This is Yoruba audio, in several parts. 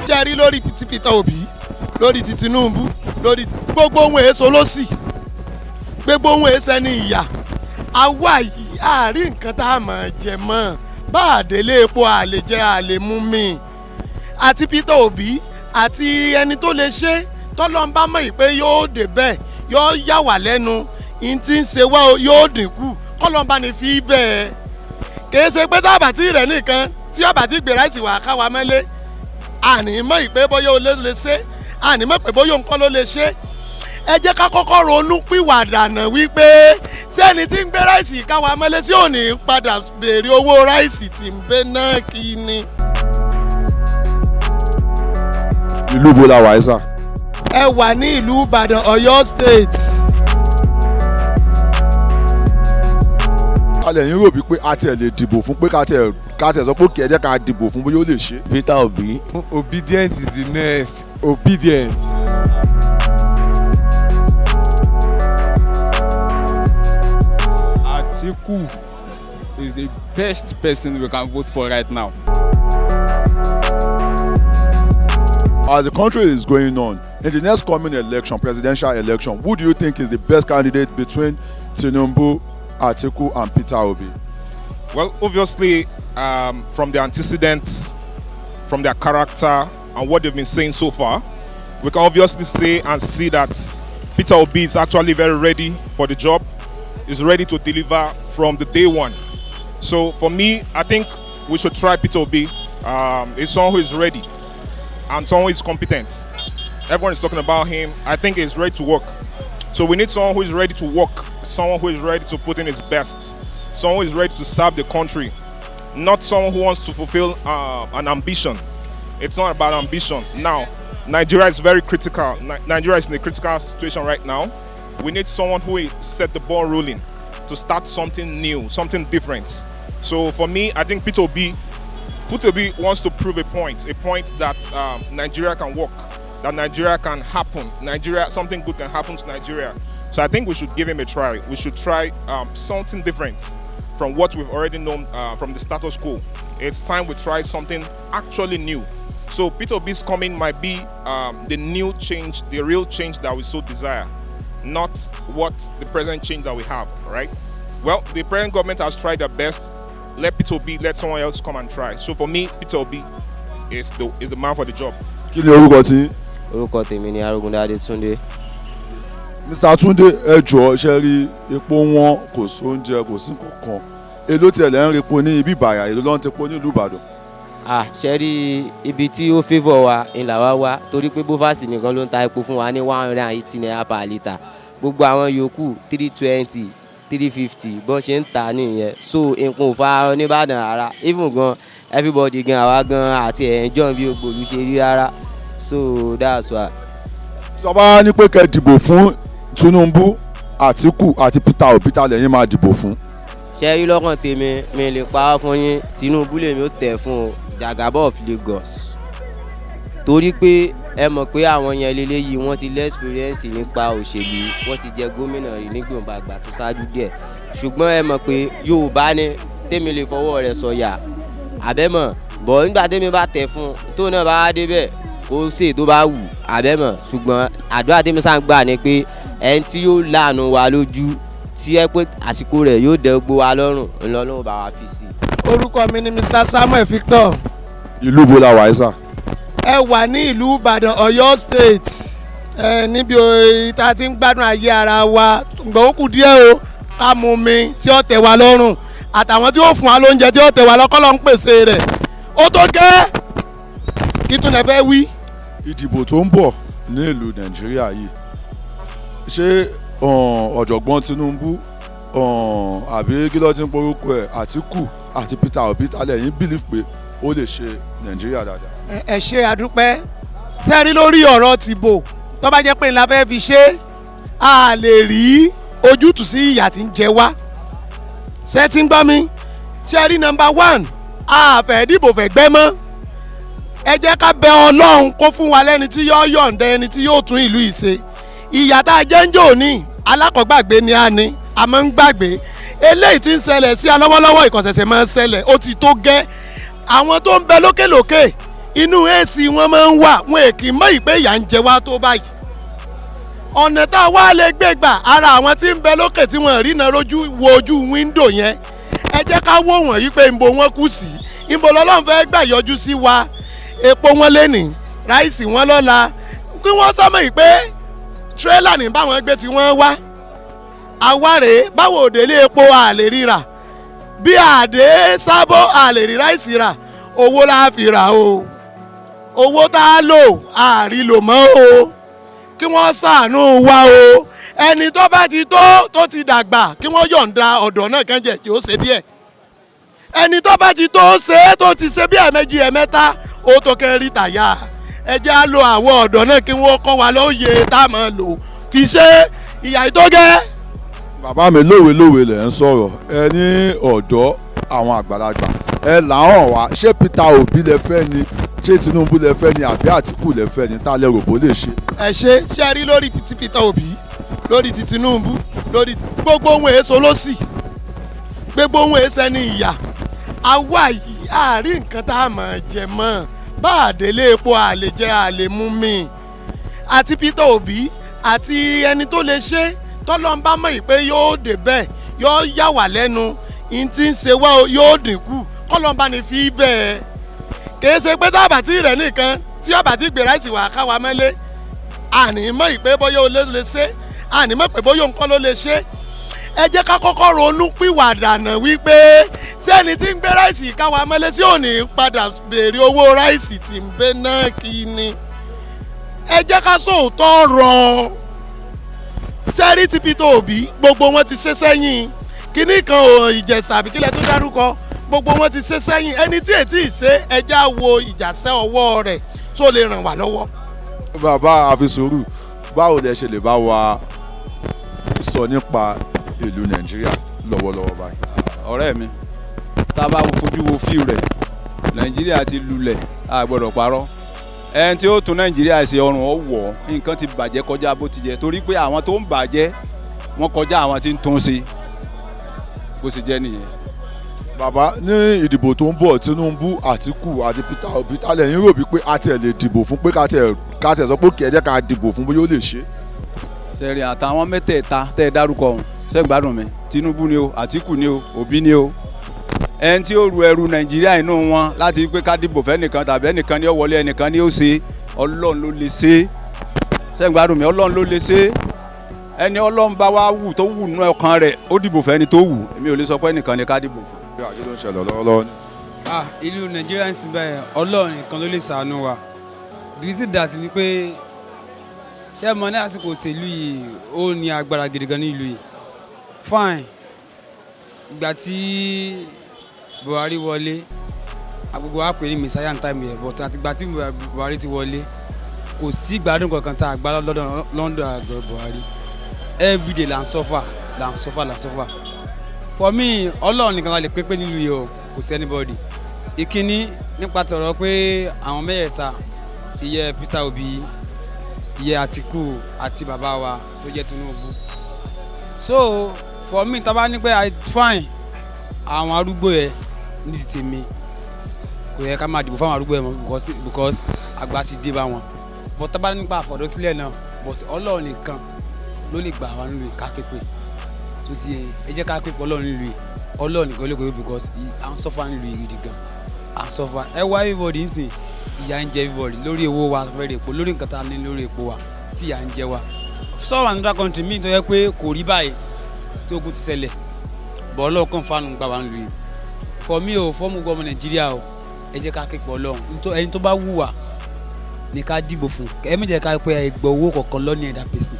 Jẹ́rí lórí ti Peter Obi, lórí ti Tinubu, lórí gbogbo ohun èso ló sì gbogbo ohun èso ẹni ìyà àwa yìí àárín nǹkan tá a máa jẹ mọ́ bá a délé epo, a lè jẹ, a lè mú mi. Àti Peter Obi àti ẹni tó lè ṣe tọ́lọ́n bá mọ̀ yìí pé yóò dé bẹ́ẹ̀, yóò yà wá lẹ́nu, ìyẹn tí ń ṣe wá yóò dínkù, kọ́lọ́n bá ní fi bẹ́ẹ̀. Kìí ṣe pé tá a bá ti rẹ̀ nìkan tí ọba ti gbé rice wà káwa mọ́lé, àní mọ̀ ìpè bóyá o lè ṣe, àní mọ̀ pé bóyá nǹkan ló lè ṣe. Ẹ jẹ́ ká kọ́kọ́ ronú pìwàdà náà wípé sẹ́ni tí ń gbé rice káwa mọ́lé sí òní padà béèrè owó rice tí ń bẹ náà kí ni. Ìlú bo la wà ẹ́ sà? Ẹ wà ní ìlú Ìbàdàn, Ọ̀yọ́ State. Alẹ́ yín rò bí pé a tiẹ̀ lè dìbò fún, pé ká tiẹ̀ sọ pé kí ẹ jẹ́ ká dìbò fún, bóyá ó lè ṣe. Peter Obi. Obedient is the next. Obedient. Atiku is the best person we can vote for right now. As the country is going on, in the next coming election, presidential election, who do you think is the best candidate between Tinubu, Atiku, and Peter Obi? Well, obviously, from their antecedents, from their character, and what they've been saying so far, we can obviously say and see that Peter Obi is actually very ready for the job, is ready to deliver from the day one. So for me, I think we should try Peter Obi. He's someone who is ready and someone who is competent. Everyone is talking about him. I think he's ready to work. So we need someone who is ready to work, someone who is ready to put in his best, someone who is ready to serve the country, not someone who wants to fulfill an ambition. It's not about ambition. Now, Nigeria is very critical. Nigeria is in a critical situation right now. We need someone who will set the ball rolling to start something new, something different. So for me, I think Peter Obi wants to prove a point that Nigeria can work, that Nigeria can happen. Nigeria, something good can happen to Nigeria. So I think we should give him a try. We should try something different from what we've already known from the status quo. It's time we try something actually new. So Peter Obi's coming might be the new change, the real change that we so desire, not what the present change that we have, right? Well, the present government has tried their best. Let Peter Obi, let someone else come and try. So for me, Peter Obi is the man for the job. Kí ni orúkọ tí? Orúkọ tèmi ni Arógundádé Túndé. Mr. Túndé, ẹ jọ̀ọ́, ṣe rí epo wọn, kò sóúnjẹ, kò sí nǹkan èló tiẹ̀ lẹ́ ń repo ní ibi ìbàyà, èló ló ń tepo ní ìlú Ìbàdàn? Ah, ṣe rí ibi tí ó favour wa ń là wá wá, torí pé Bovas nìkan ló ń ta epo fún wa ní ₦180 per litre. Gbogbo àwọn yòókù, 320, 350, bọ́n ṣe ń tà nìyẹn. So nǹkan ò fa oníbàdàn rárá. Even gan, everybody gan, àwa gan àti ẹ̀ ń jọ̀ bí ògbòlù ṣe rí rárá. So that's why. Sọba ní pé kẹ́ dìbò fún Tinubu, Àtíkù àti Peter Obi, ta lẹ́yìn máa dìbò fún? Ṣe rí lọ́kàn tèmi, mi lè pa á fún yín, Tinubu lèmi ó tẹ̀ fún o, Jagaba of Lagos, torí pé ẹ mọ̀ pé àwọn yẹn lélẹ́yìí, wọ́n ti lé experience nípa òṣèlú, wọ́n ti jẹ gómìnà rí nígbòǹba àgbà tó ṣáájú díẹ̀. Ṣùgbọ́n ẹ mọ̀ pé Yorùbá ni tèmi lè fọwọ́ rẹ̀ sọ̀yà àbẹ́mọ̀ bọ̀. Nígbà tèmi bá tẹ̀ fún un, tó náà bá wá débẹ̀, kó ṣe tó bá wù àbẹ́mọ̀. Ṣùgbọ́n àdúrà tèmi sáà ń gbà ni pé ẹni tí yóò láàánú wa lójú, tí ẹ pé àsìkò rẹ̀ yóò dẹ gbogbo wa lọ́rùn, ńlọ́lọ́run bá wa fi sí i. Orúkọ mi ni Mr Samuel Victor. Ìlú bo la wà ẹ́ sà? Ẹ wà ní ìlú Ìbàdàn, Ọ̀yọ́ State, ẹ níbi tá a ti ń gbádùn ayé ara wa. Ǹgbọ́n ó kù díẹ̀ o ká mú mi tí ó tẹ̀ wá lọ́rùn, àtàwọn tí ó fún wa lóúnjẹ tí ó tẹ̀ wá lọ́kọ́ ló ń pèsè rẹ̀. Ó tó gẹ́, kí tún lè fẹ́ wí. Ìdìbò tó ń bọ̀ ní ìlú Nàìjíríà yìí, ṣé ọ̀jọ̀gbọ́n Tinubu, àbí kí ló ti ń porúkọ ẹ̀, Àtíkù àti Peter Obi, ta lẹ́yìn believe pé ó lè ṣe Nàìjíríà dáadáa? Ẹ ṣe àdúpẹ́. Sẹ́rí lórí ọ̀rọ̀ tìbò, tó bá jẹ́ pé ńlá fẹ́ fi ṣe é, a lè rí ojútùú sí ìyà tí ń jẹ wá. Ṣé tí ń gbọ́ mi? Ṣé rí, number one, a fẹ́ dìbò fẹ́ gbẹ́ mọ́. Ẹ jẹ́ ká bẹ Ọlọ́run kó fún wa lẹ́ni tí yóò yọ̀ǹda, ẹni tí yóò tún ìlú yìí ṣe. Ìyà tá a jẹ́ ń jò ní alákọ̀ọ́gbàgbé ni a ní, a máa ń gbàgbé. Eléyìí tí ń ṣẹlẹ̀ sí alọ́wọ́lọ́wọ́, ìkọ̀sẹ̀sẹ̀ máa ń ṣẹlẹ̀, ó ti tó gẹ́. Àwọn tó ń bẹ lókèlókè Inú AC wọn máa ń wà, wọn èkì mọ́ ìpè ìyà ń jẹ wá tó báyìí. Ọ̀nà tá a wá lè gbé gbà, ara àwọn tí ń bẹ lókè tí wọ́n rí náà rojú wo ojú window yẹn, ẹ jẹ́ ká wò wọ́n yí pé ńbo wọn kù sí, ńbo lọ́lọ́run fẹ́ gbà yọjú sí wa. Epo wọn lẹ́nìí, rice wọn lọ́la, kí wọ́n sọ́mọ̀ yìí pé tírélà ní báwọn gbé tí wọ́n wá. Àwa rèé, báwo òdèlé epo a lè ríra, bí àdé sábọ̀ a lè rí rice rà. Owó la fi rà o, owó tá a lò a rí lò mọ́ o. Kí wọ́n ṣàánú wa o. Ẹni tó bá ti tó ti dàgbà, kí wọ́n yọ̀ǹda ọ̀dọ́ náà kẹ́jẹ̀ tí ó ṣe díẹ̀. Ẹni tó bá ti tó ṣe é, tó ti ṣe bí ẹ̀mẹ́jì, ẹ̀mẹ́ta, ó tó kẹ́ rí tàyà. Ẹ jẹ́ á lo àwọ̀ ọ̀dọ́ náà, kí wọ́n kọ́ wa lóye tá a máa lò fi ṣe ìyà ìtógẹ́. Bàbá mi, lówe lówe lẹ̀ ń sọ̀rọ̀. Ẹ ní ọ̀dọ́, àwọn àgbàlagbà, ẹ làwọn wá. Ṣé Peter Obi lẹ fẹ́ ni, ṣé Tinubu lẹ fẹ́ ni, àbí Àtìkù lẹ fẹ́ ni? Tá lẹ rò bó lè ṣe? Ẹ ṣe rí lórí ti Peter Obi, lórí ti Tinubu, lórí ti gbogbo ohun èso ló sì gbogbo ohun èso ẹni ìyà. Àwa yìí, àárín nǹkan tá a máa jẹ mọ́, bá a délé epo, a lè jẹ, a lè mú mi. Àti Peter Obi àti ẹni tó lè ṣe, tọ́lọ́n bá mọ̀ yìí pé yóò dé bẹ́ẹ̀, yóò yà wá lẹ́nu, ìyẹn tí ń ṣe wá yóò dínkù, kọ́lọ́n bá ní fi bẹ́ẹ̀. Kìí ṣe pé tá a bá ti rẹ̀ nìkan tí ọba ti gbé rice wà káwa mẹ́lẹ́, àní mọ̀ ìpè bóyá o lè ṣe, àní mọ̀ pé bóyá nǹkan ló lè ṣe. Ẹ jẹ́ ká kọ́kọ́ ronú pìwàdà náà wípé sẹ́ni tí ń gbé rice káwa mẹ́lẹ́ tí ò ní padà béèrè owó rice tí ń bẹ náà kí ni. Ẹ jẹ́ ká sóòótọ́ rọ̀ sẹ́rí ti Peter Obi, gbogbo wọn ti ṣe sẹ́yìn kínní kan ò Ìjẹ̀ṣà àbí kílẹ̀ tó dárúkọ, gbogbo wọn ti ṣe sẹ́yìn. Ẹni tí ètí ìṣe, ẹja wo ìjàsẹ́ ọwọ́ rẹ̀ tó lè ràn wá lọ́wọ́. Bàbá àfisùúrù, báwo lẹ ṣe lè bá wa sọ nípa ìlú Nàìjíríà lọ́wọ́lọ́wọ́ báyìí? Ọ̀rẹ́ mi, tá a bá fojú wo fíù rẹ̀, Nàìjíríà ti lulẹ̀, a gbọ́dọ̀ parọ́. Ẹni tí ó tún Nàìjíríà ṣe, ọrùn ọ̀wọ́, nǹkan ti bàjẹ́ kọjá bó ti jẹ́, torí pé àwọn tó ń bàjẹ́ wọ́n kọjá àwọn tí ń tún ṣe. Bó ṣe jẹ́ nìyẹn. Bàbá, ní ìdìbò tó ń bọ̀, Tinubu, Àtìkù àti Peter Obi, tálẹ̀ yín rò bí pé a tiẹ̀ lè dìbò fún, pé ká tiẹ̀ sọ pé kí ẹ jẹ́ ká dìbò fún, bóyá ó lè ṣe? Sẹ́rí àtàwọn mẹ́tẹ̀ẹ̀ta tẹ́ ẹ dárúkọ ọ̀hún, ṣẹ́ gbádùn mi, Tinubu ni o, Àtìkù ni o, Òbí ni o, ẹni tí ó ru ẹrù Nàìjíríà inú wọn láti pé ká dìbò fẹ́nìkan tàbí ẹnìkan ní ó wọlé, ẹnìkan ní ó ṣe, Ọlọ́run ló lè ṣe. Ṣẹ́ gbádùn mi? Ọlọ́run ló lè ṣe. Ẹni Ọlọ́run bá wá wù, tó wù nínú ọkàn rẹ̀, ó dìbò fẹ́ni tó wù. Èmi ò lè sọ pé ẹnìkan ni ká dìbò fún. Bí àjọ ló ń ṣẹlẹ̀ lọ́wọ́lọ́wọ́ ni. Ah, ìlú Nàìjíríà ń sìn báyìí, Ọlọ́run nìkan ló lè ṣàánú wa. The reason that ni pé, ṣé mo ní àsìkò òṣèlú yìí, ó ní agbára gidi gan ní ìlú yìí. Fine, ìgbà tí Buhari wọlé, agbègbè wa pè ní messiah time yẹn, but àtìgbà tí Buhari ti wọlé, kò sí ìgbádùn kankan tá a gbá lọ́dọ̀ London àgbẹ̀ Buhari. Everyday là ń suffer, là ń suffer, là ń suffer. For me, Ọlọ́run nìkan la lè pépé nílùú yìí o, kò sí anybody. Ìkíní, nípa tọ̀rọ̀ pé àwọn mẹ́yẹ̀ẹ̀sà, ìyẹ́ Peter Obi, ìyẹ́ Àtìkù àti bàbá wa tó jẹ́ Tinubu. So for me, tá a bá ní pé I fine, àwọn arúgbó yẹn, ní ti tèmi, kò yẹ ká máa dìbò fáwọn arúgbó yẹn mọ́ because àgbà ti dé bá wọn. But tá a bá nípa àfọ̀dọ́sílẹ̀ náà, but Ọlọ́run nìkan ló lè gbà wá nílùú yìí. Ká képe tó ti ẹ jẹ́ ká képe Ọlọ́run nílùú yìí. Ọlọ́run nìkan ló kọ́, because à ń suffer nílùú yìí gidi gan, à ń suffer. Ẹ wá, everybody ń sìn, ìyà ń jẹ everybody lórí owó wa fẹ́ rè epo, lórí nǹkan tá a ní lórí epo wa tí ìyà ń jẹ wa. Some another country míì tó yẹ pé kò rí báyìí tí ogun ti ṣẹlẹ̀ bọ̀, Ọlọ́run kàn fáànù gbà wá nílùú yìí. For me o, fọ́ọ̀mù gbọ́ ọmọ Nàìjíríà o, ẹ jẹ́ ká képe Ọlọ́run. Ẹni tó bá wù wá ní ká dìbò fún. Ẹ méjì ká pé ẹ gbọ́ owó kọ̀ọ̀kan lọ́ní ẹ̀dá pèsè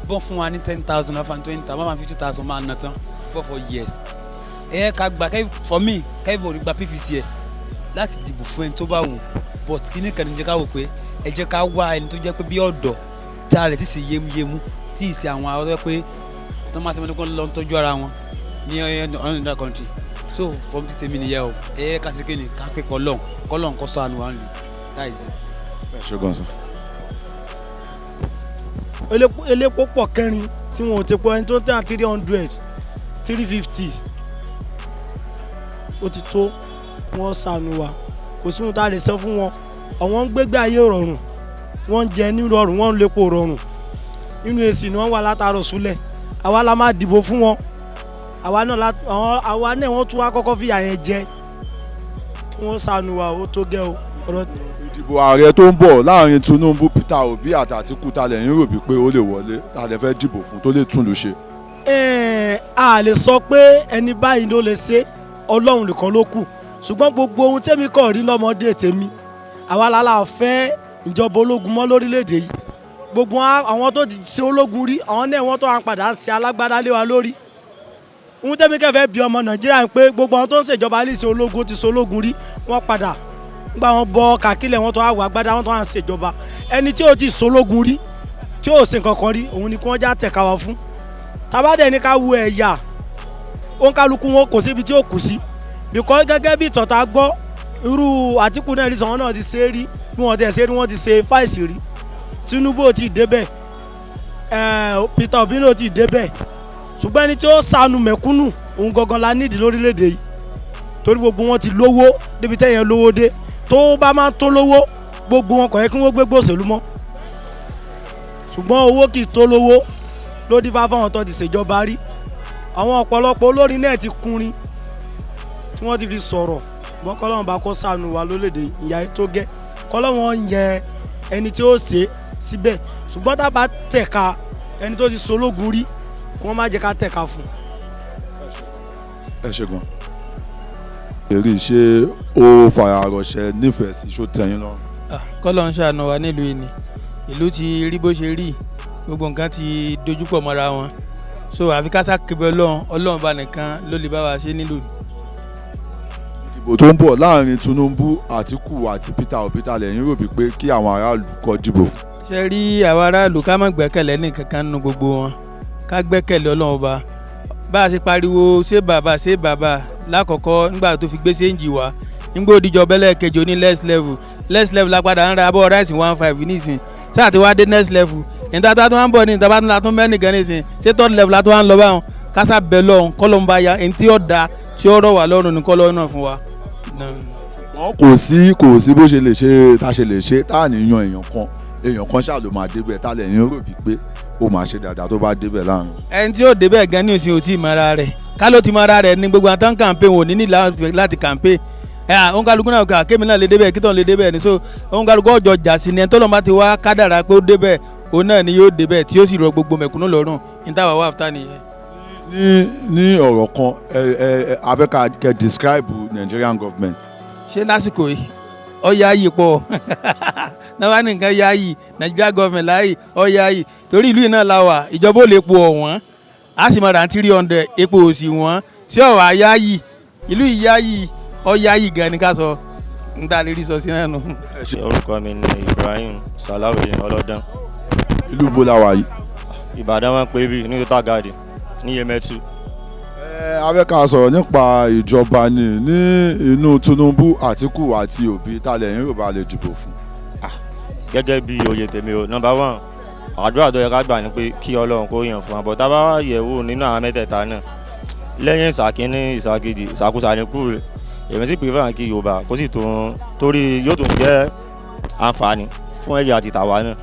bọ́n fún wa ní 10,000, one 20,000, 150,000 máa ná tán 4 years. Ẹ ká gba kẹ́. For me, kẹ́fì gba PVC ẹ̀ láti dìbò fún ẹni tó bá wù, but kíní kan ní jẹ́ ká wò pé ẹ jẹ́ ká wá ẹni tó jẹ́ pé bí ọ̀dọ́ tí ara rẹ̀ ti ṣe yémúyémú, tí ì ṣe àwọn àwọn tó jẹ́ pé tó máa ti mọ́tò lọ ń tọ́jú ara wọn ní another country. So for ti tèmi nìyẹn o. Ẹ yẹ ká ṣe kí ni, ká pé kọlọ́n kọlọ́n kọ́ sọ àánú wa nílùú. That is it. Ẹ ṣe gan sa. Elépo pọ̀ kẹrin tí wọn ò ti pọ̀, ẹni tó ń tẹ̀ 300, 350, ó ti tó. Wọ́n ṣàánú wa, kò sí ohun tá a lè sọ fún wọn. Àwọn ń gbégbé ayé rọrùn, wọ́n ń jẹ ní rọrùn, wọ́n ń lépo rọrùn, nínú AC ni wọ́n wà látàárọ̀ súlẹ̀. Àwa la máa dìbò fún wọn, àwa náà àwa náà wọ́n tún wá kọ́kọ́ fìyà yẹn jẹ. Kí wọ́n ṣàánú wa, ó tó gẹ́ o ọ̀rọ̀. Ìdìbò ààrẹ tó ń bọ̀, láàrin Tinubu, Peter Obi àti Àtìkù, ta lẹ̀yin rò bí pé ó lè wọlé? Ta lẹ fẹ́ dìbò fún tó lè tún ìlú ṣe? A lè sọ pé ẹni báyìí ló lè ṣe, Ọlọ́run nìkan ló kù. Ṣùgbọ́n gbogbo ohun tẹ́mi kọ̀ rí lọ́mọdé tèmi, àwa lálá fẹ́ ìjọba ológun mọ́ lórílẹ̀‐èdè yìí. Gbogbo àwọn tó ti ṣe ológun rí, àwọn náà wọ́n tó wà ń padà ṣe alágbádá lé wa lórí. Ohun tẹ́mi kẹfẹ́ bí ọmọ Nàìjíríà ń pé gbogbo àwọn tó ń ṣèjọba lè ṣe ológun, ti ṣe ológun rí, wọ́n padà nígbà wọn bọ kàkílẹ̀, wọn tó wà wà agbádá, wọn tó wà ń ṣèjọba. Ẹni tí ó ti ṣe ológun rí, tí ó ṣe nǹkan kan rí, òun ni kí wọ́n já tẹ̀ka wa fún. Tabadẹ ní ká wo ẹ̀yà òǹkálukú wọn, kò síbi tí ó kù sí, because gẹ́gẹ́ bí ìtàn tá a gbọ́, irú Àtìkù náà rí sọ, wọn náà ti ṣe é rí, bí wọ́n ti ṣe é rí, wọ́n ti ṣe vice rí. Tinubu ò tí ì débẹ̀, Peter Obi náà ò tí ì débẹ̀. Ṣùgbọ́n ẹni tí ó ṣàánú mẹ̀kúnnù, òun gangan la nídìí lórílẹ̀‐èdè yìí, torí gbogbo wọn ti lówó débi tẹ́yẹn lówó dé. Tó bá máa tó lówó, gbogbo wọn kò yẹ kí wọ́n gbégbó òṣèlú mọ́. Ṣùgbọ́n owó kì í tó lówó ló dífá fáwọn tó ti ṣèjọba rí. Àwọn ọ̀pọ̀lọpọ̀ olórin náà ti kúnrin tí wọ́n ti fi sọ̀rọ̀. Ṣùgbọ́n kọ́lọ́run bá kó ṣàánú wa lórílẹ̀‐èdè, ìyà yìí tó gẹ́, kọ́lọ́run yẹn ẹni tí ó ṣe síbẹ̀. Ṣùgbọ́n tá a bá tẹ̀ka ẹni tó ti ṣológun rí, kí wọ́n má jẹ́ ká tẹ̀ka fún un. Ẹ ṣe gan. Èrè ṣé ó fararọṣẹ nífẹ̀ẹ́ sí, ṣó tẹ́yìn lọ́rùn? Kọ́lọ́un ṣàánú wa nílùú yìí ni. Ìlú ti rí bó ṣe rí, gbogbo nǹkan ti dojúpọ̀ mọ́ra wọn, so àfi ká sákébé Ọlọ́run. Ọlọ́run bá nìkan ló lè bá wa ṣe nílùú. Ìdìbò tó ń bọ̀, láàrin Tinubu, Àtìkù àti Peter Obi, ta lẹ̀yin rò bí pé kí àwọn aráàlú kó dìbò fún? Ṣe rí, àwọn aráàlú, ká má gbẹ́kẹ̀lé ní kankan nínú gbogbo wọn, ká gbẹ́kẹ̀lé Ọlọ́run Ọba. Bá a ṣe pariwo ṣé bàbá, ṣé bàbá lákọ̀ọ́kọ́ nígbà tó fi gbé change wá, nígbà òdìjọ bẹ́lẹ̀ kejì ó ní next level, next level la padà ń ra abọ́ rice 1.5 nísìn. Sáà tí wàá dé next level níta tó wá ń bọ̀ ní ìta bá tún la tún mẹ́rin gan nísìn, ṣé third level la tó wá ń lọ báwọn? Kásá bẹ lọ́hùn, kọ́lọ́ ń bá ya ẹni tí ó da, tí ó rọ̀ wá lọ́rùn ní kọ́lọ́ náà fún wa. Ṣùgbọ́n kò sí bó ṣe lè ṣe tá a ṣe lè ṣe tá à ní yan èèyàn kan. Èèyàn kan ṣáà ló máa débẹ̀. Tá lẹ̀yin rò bí pé ó máa ṣe dáadáa tó bá débẹ̀ láàrin? Ẹni tí ó débẹ̀ gan ní òsì ò tí ì mọ ara rẹ̀. Ká ló ti mọ ara rẹ̀ ní gbogbo àtàn campaign wò ní ní láti campaign ẹ à òǹkàlùkù náà kà kémi náà lè débẹ̀, kí tó lè débẹ̀ ni. So òǹkàlùkù ọjọ́ jà sí ni. Ẹni tó lọ́n bá ti wá kádàrá pé ó débẹ̀, òun náà ni yóò débẹ̀, tí yóò sì rọ gbogbo mẹ̀kúnnù lọ́rùn. Ní táwa wà áfítà nìyẹn. Ní ọ̀rọ̀ kan, ẹ a fẹ́ ká kẹ́ describe Nigerian government. Ṣé lásìkò yìí ọ̀yà yìí pọ̀ náà wá ní nǹkan yá yìí, Nigeria government láàyè ọ̀yà yìí, torí ìlú yìí náà la wà. Ìjọba ò lè po ọ̀wọ́n, a sì máa rà 300, epo ò sì wọ́n. Ṣé ọ̀wà yá yìí, ìlú yìí yá yìí, ọ̀yà yìí gan ni ká sọ n ta lè rí sọ sí náà nù. Orúkọ mi ni Ibrahim Salawe Ọlọ́dán. Ìlú bo la wà yìí? Ìbàdàn wọn pé bí ní Total Garden ní Yemẹtu. Ẹ a fẹ́ ká sọ̀rọ̀ nípa ìjọba ní inú Tinubu, Àtìkù àti Obi. Ta lẹ̀yin rò bá lè dìbò fún? Gẹ́gẹ́ bí oyè tèmi o, number one, àdúrà tó yẹ ká gbà ni pé kí Ọlọ́run kó yàn fún wa bọ̀. Tá a bá wá yẹ̀ wò nínú àwọn mẹ́tẹ̀ẹ̀ta náà, lẹ́yìn ìsàkíní, ìsàkejì, ìsàkóso ní kúrò, èmi sì prefer kí Yorùbá kó sì tún, torí yóò tún jẹ́ àǹfààní fún ẹ̀yà àti tàwa náà,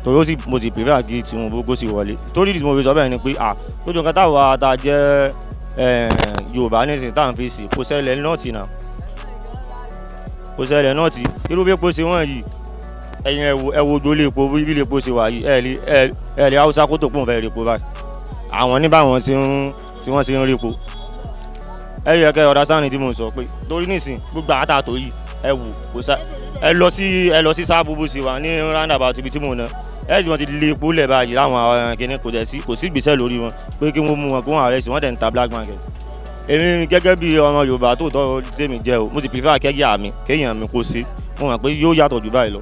torí ó sì mo sì prefer kí Tinubu kó sì wọlé. Torí ìdí tí mo fi sọ bẹ́ẹ̀ ni pé à lójú nǹkan táwa tá a jẹ́ Yorùbá nísìnyí tá à ń fi sí, kò ṣẹlẹ̀ North náà, kò ṣẹlẹ̀ North. Irú bí epo ṣe wọ́n yìí, ẹ̀yin ẹ wo gbólé epo bí ilé epo ṣe wà yìí. Ẹ lè Haúsá kó tó pòun fẹ́ rí epo báyìí. Àwọn ní báwọn ti ń tí wọ́n ṣe ń rí epo. Ẹ yẹ kẹ́ understand tí mo sọ pé torí nísìn gbogbo àtàtò yìí, ẹ wò kò sá. Ẹ lọ sí sáàbù bó ṣe wà ní roundabout ibi tí mò ń ná. Ẹ rí wọn ti lé epo lẹ̀ báyìí láwọn kìnìún. Kò dẹ̀ sí, kò sí ìgbésẹ̀ lórí wọn pé kí wọ́n mú wọn, kí wọ́n arrest wọn. Dẹ̀ ń ta black market. Èmi gẹ́gẹ́ bí ọmọ Yorùbá tó tọ́ tèmi jẹ́ o, mo ti prefer kẹ́yà mi, kéèyàn mi kó sí. Mo mọ̀ pé yóò yàtọ̀ jù báyìí lọ.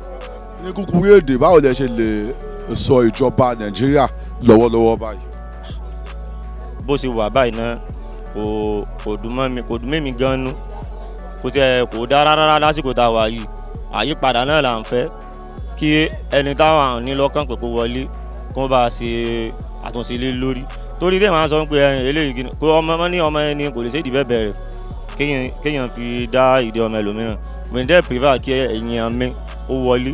Ní kúkúrú èdè, báwo lẹ ṣe lè sọ ìjọba Nàìjíríà lọ́wọ́lọ́wọ́ báyìí? Bó ṣe wà báyìí náà, kò dùn mọ́ mi, kò dùn mí gan nú, kò tiẹ̀ kò dá rárá lásìkò tá a wà yìí. Àyípadà náà là ń fẹ́, kí ẹni táwọn ní lọ́kàn pé kó wọlé, kó bá a ṣe àtúnṣe lé lórí, torí bẹ́ẹ̀ máa ń sọ pé ẹyin eléyìí kò ọmọ ní ọmọ ẹni kò lè ṣe ìdìbẹ́ bẹ̀rẹ̀. Kéèyàn fi dá ìdí ọmọ ẹlòmíràn, mi dẹ́ prefer kí èèyàn mi ó wọlé.